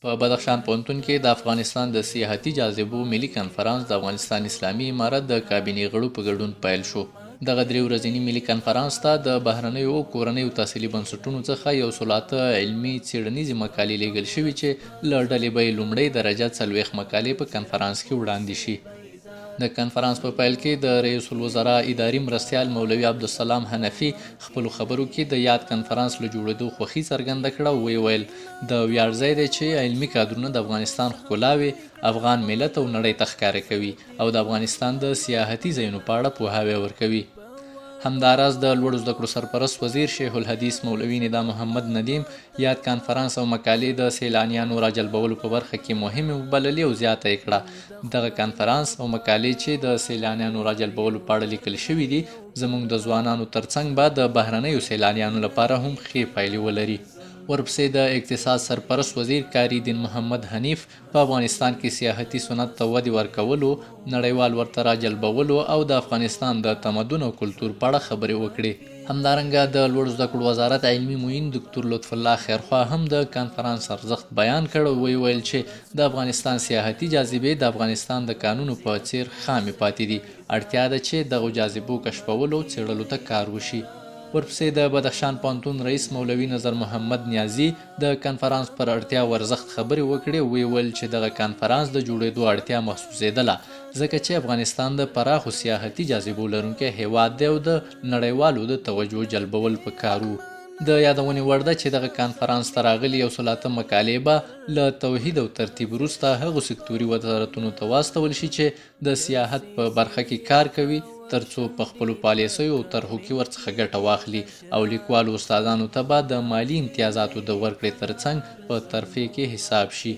په بدخشان پوهنتون کې د افغانستان د سیاحتي جاذبو ملي کنفرانس د افغانستان اسلامي امارت د کابینې غړو په ګډون پیل شو. دغه درې ورځني ملي کنفرانس ته د بهرنیو او کورنیو تحصیلي بنسټونو څخه یو سل اته علمي څېړنیزې مقالې لېږل شوي چې له ډلې به یې لومړۍ درجه 40 مقالې په کنفرانس کې وړاندې شي. د کنفرانس په پیل کې د رئیس الوزرا اداري مرستیال مولوي عبدالسلام حنفي خپلو خبرو کې د یاد کنفرانس له جوړېدو خوښي څرګنده کړه او ویې ویل، د ویاړ ځای دی چې علمي کادرونه د افغانستان ښکلاوې افغان ملت او نړۍ ته ښکاره کوي او د افغانستان د سیاحتي ځایونو په اړه پوهاوی ورکوي. همداراز د لوړو زده کړو سرپرست وزیر شیخ الحدیث مولوي ندا محمد ندیم یاد کانفرانس او مقالې د سیلانیانو راجلبولو په برخه کې مهمې وبللې او زیاته یې کړه، دغه کانفرانس او مقالې چې د سیلانیانو راجلبولو په اړه لیکل شوې دي، زموږ د ځوانانو ترڅنګ به د بهرنیو سیلانیانو لپاره هم ښې پایلې ولري. ورپسې د اقتصاد سرپرست وزیر قاري دین محمد حنیف په افغانستان کې سیاحتي صنعت ته ودې ورکولو، نړیوال ورته راجلبولو او د افغانستان د تمدن او کلتور په اړه خبرې وکړې. همدارنګه د لوړو زده کړو وزارت علمي معین دوکتور لطف الله خیرخواه هم د کانفرانس ارزښت بیان کړ او ویې ویل چې د افغانستان سیاحتي جاذبې د افغانستان د کانونو په څېر خامې پاتې دي، اړتیا ده چې دغو جاذبو کشفولو او څېړلو ته کار وشي. ورپسې د بدخشان پوهنتون رئیس مولوي نظر محمد نیازي د کنفرانس پر اړتیا او ارزښت خبرې وکړې او ویې ویل چې دغه کانفرانس د جوړېدو اړتیا محسوسېدله ځکه چې افغانستان د پراخو سیاحتي جاذبو لرونکی هېواد دی او د نړیوالو د توجه جلبول په کار وو. د یادونې وړ ده چې دغه کانفرانس ته راغلي یو سل اته مقالې به له توحید او ترتیب وروسته هغو سکتوري وزارتونو ته واستول شي چې د سیاحت په برخه کې کار کوي ترڅو په خپلو پالیسیو او طرحو کې ورڅخه ګټه واخلي او لیکوالو استادانو ته به د مالي امتیازاتو د ورکړې ترڅنګ په ترفیع کې حساب شي.